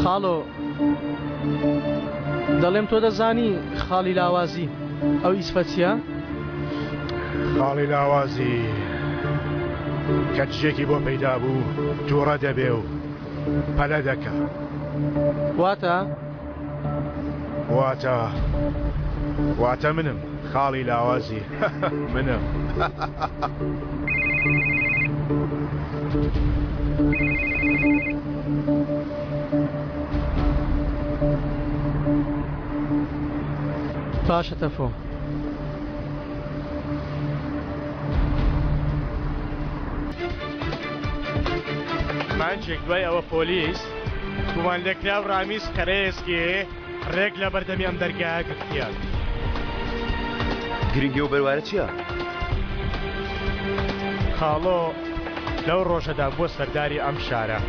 خاڵۆ دەڵێم تۆ دەزانی خاڵی لاوازی ئەو ئیسفە چییە؟ خاڵی لاوازی کە کچێکی بۆ پەیدا بوو تووڕە دەبێ و پەلە دەکا. واتە؟ واتە واتە منم خاڵی لاوازی منم. باشە تەفۆ. مانگێک دوای ئەوە پۆلیس گومانلێکراو ڕامیز قەرەیەسکی ڕێک لە بەردەمی ئەم دەرگایە گرتیان. گرنگی ئەو بەروارە چییە؟ خاڵۆ لەو ڕۆژەدا بووە سەرداری ئەم شارە.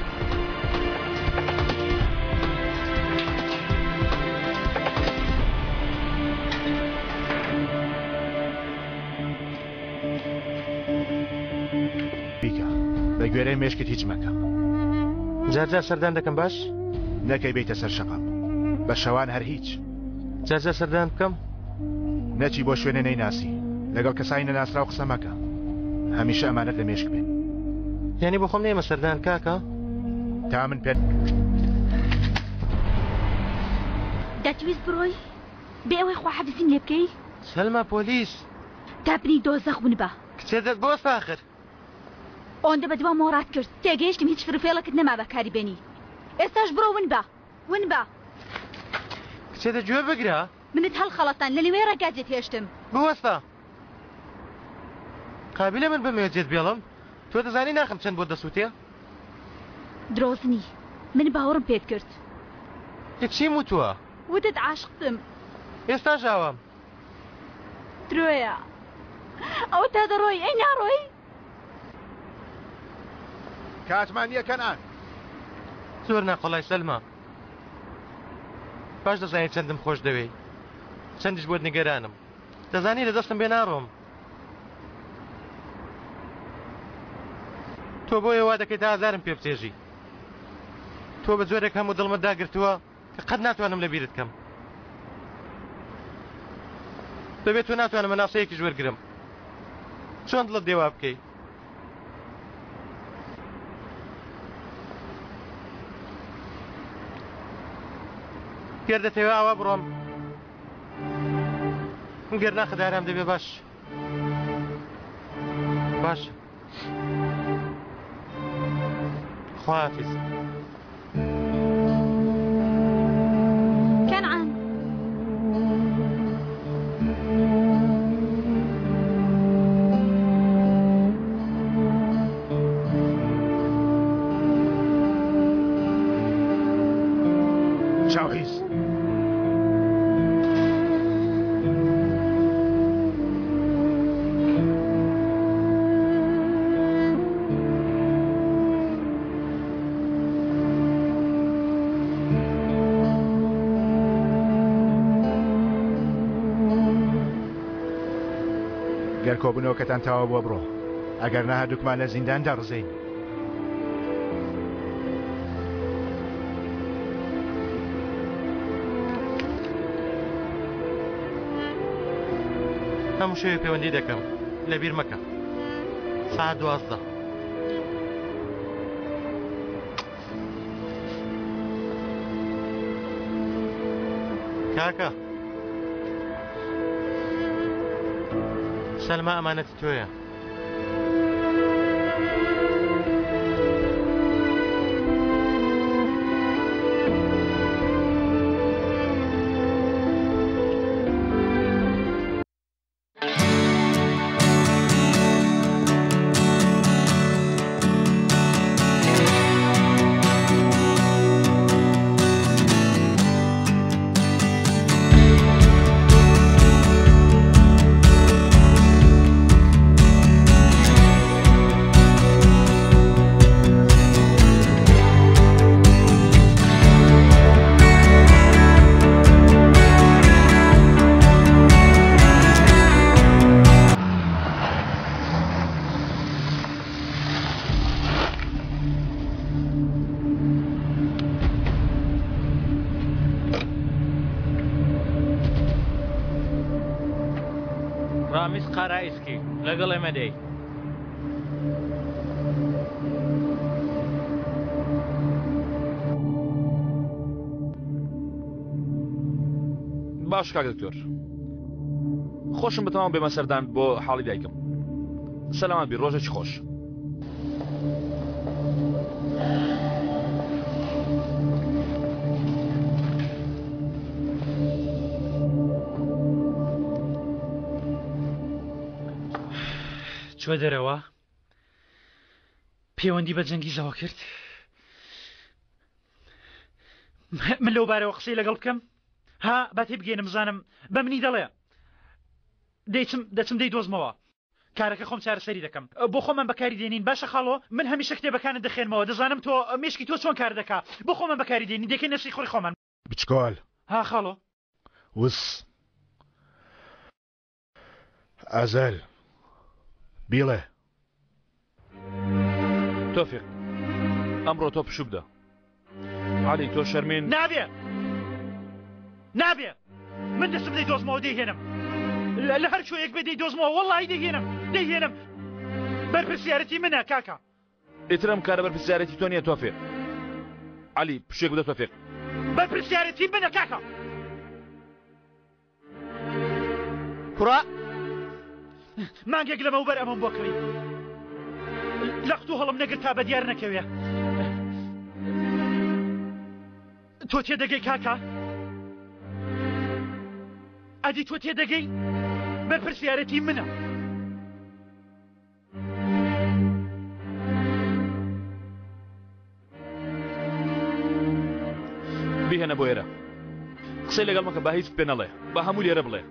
بیکە بە گوێرەی مێشکت هیچ مەکە. جار جار سەردان دەکەم باش؟ نەکەی بێیتە سەر شەقام بە شەوان هەر هیچ. جار جار سەردان بکەم؟ نەچی بۆ شوێنێ نەیناسی لەگەڵ کەسانی نەناسراو قسە مەکە هەمیشە ئەمانەت لە مێشک بێ. یانی بۆ خۆم نەیەمە سەردان کاکە؟ تا من پێت. دەتویست بڕۆی بێ ئەوەی خواحافیزیم لێ بکەی؟ سەلما پۆلیس. تا بنی دۆزەخ ونبە. کچێ دەست بۆ ئاخر. ئەوەندە بە دوامەوە ڕات کرد تێگەیشتم هیچ فروفێڵێکت نەما بەکاری بێنی ئێستاش بڕۆ ونبە ونبە. کچێ دە گوێ بگرە. منت هەڵخەڵەتان لە نیوەی ڕێگا جێت هێشتم. بوەستە. قابیلە من بمەوێ جێت بێڵم؟ تۆ دەزانی ناخم چەند بۆت دەسووتێ؟ درۆزنی من باوەڕم پێت کرد. ئێ چیم وتووە؟ وتت عاشقتم. ئێستاش ئاوام. درۆیە ئەوە تا دەڕۆی ئەی ناڕۆی؟ کاتمان نییە کەنعان. زۆر ناقۆڵای سەلما. باش دەزانی چەندم خۆش دەوێی چەندیش بۆت نیگەرانم دەزانی لە دەستم بێ ناڕۆم تۆ بۆیە وا دەکەیت ئازارم پێ بچێژی تۆ بە جۆرێک هەموو دڵمت داگرتووە کە قەت ناتوانم لە بیرت کەم بەبێ تۆ ناتوانم هەناسەیەکیش وەرگرم چۆن دڵت دێ وا بکەی گەر دەتەوێ ئاوا بڕۆم گەر ناخت ئارام دەبێ باش باش خواحافیز. کەنعان. چاوحیز. گەر کۆبوونەوەکەتان تەواو بووە بڕۆ، ئەگەر نا هەردووکمان لە زیندان دەڕزێین. هەموو شەوێ پەیوەندی دەکەم لەبیر مەکە سەعات 12. کاکە سەلما ئەمانەتی تۆیە. ڕامیز قارائیسکی لەگەڵ ئێمە دێی. باش کاک دکتۆر خۆشم بتەوام بێمە سەردان بۆ حاڵی دایکم سەلامات بی ڕۆژێکی خۆش. چوە دەرەوە پەیوەندی بە جەنگیزەوە کرد من لەو بارەوە قسەی لەگەڵ بکەم ها با تێ بگەێنم بزانم بە منی دەڵێ دەیچم دەچم دەی دۆزمەوە کارەکە خۆم چارەسەری دەکەم بۆ خۆمان بەکاری دێنین باشە خاڵۆ من هەمیشە کتێبەکانت دەخێنمەوە دەزانم تۆ مێشکی تۆ چۆن کار دەکا بۆ خۆمان بەکاری دێنین دەکەینە سیخوڕی خۆمان. بچکۆل. ها خاڵۆ. وس. ئەزەل. بیڵێ. تۆفیق ئەمڕۆ تۆ پشوو بدە. عەلی تۆ شەرمین. نابێ نابێ من دەستم دەیدۆزمەوە دەیهێنم لە هەر کوێیەک بێ دەیدۆزمەوە وەڵی دەیهێنم دەیهێنم بەرپرسیارەتی منە کاکە. ئیتر ئەم کارە بەرپرسیارەتی تۆ نییە تۆفیق. عەلی پشووێک بدە تۆفیق. بەرپرسیارەتی منە کاکە. کوڕە مانگێک لەمەوبەر ئەمەم بۆ کڕی لە قوتوو هەڵم نەگرت تا بەدیار نەکەوێ تۆ تێدەگەی کاکە ئەدی تۆ تێدەگەی بەرپرسیارەتی منە بیهێنە بۆ ئێرە قسەی لەگەڵ مەکە با هیچ پێ نەڵێ با هەموو لێرە بڵێ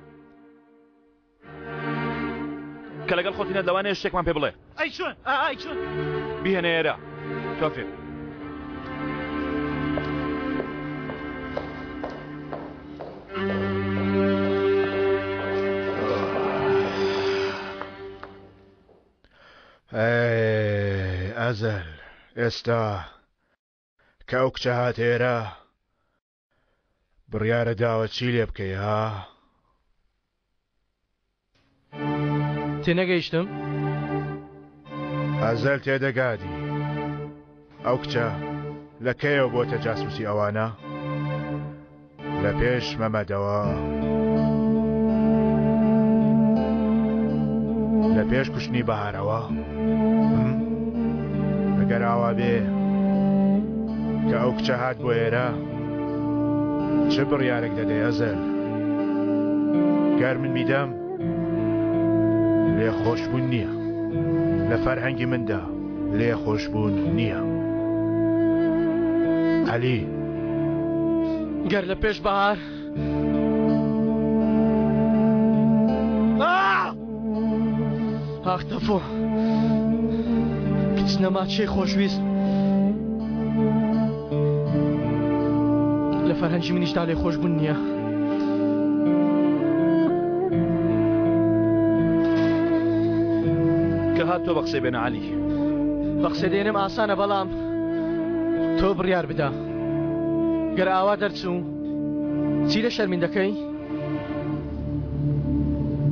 کە لەگەڵ خۆتی نەت لەوانەیە شتێکمان پێ بڵێ ئەی چۆن ئای چۆن بیهێنە ئێرە تۆفیق ئەی ئەزەل ئێستا کە ئەو کچە هات ئێرە بڕیارە داوە چی لێ بکەی ها؟ تێنەگەیشتم؟ ئەزەل تێدەگادی ئەو کچە لە کەیەوە بۆتە جاسوسی ئەوانە؟ لە پێش مەمەدەوە لە پێش کوشتنی بەهارەوە ئەگەر ئاوا بێ کە ئەو کچە هات بۆ ئێرە چ بڕیارێک دەدەی ئەزەل گەر من بیدەم لێ خۆشبوون نییە لە فەرهەنگی مندا لێ خۆشبوون نییە عەلی. گەر لە پێش بەهار ئاخ تەفۆ کچ نەما چێ خۆشویست لە فەرهەنگی منیشدا لێ خۆشبوون نییە. کە هات تۆ بە قسەی بێنە عەلی. بە قسەی دێنم ئاسانە بەڵام تۆ بڕیار بدە گەر ئاوا دەرچوو چی لە شەرمین دەکەی؟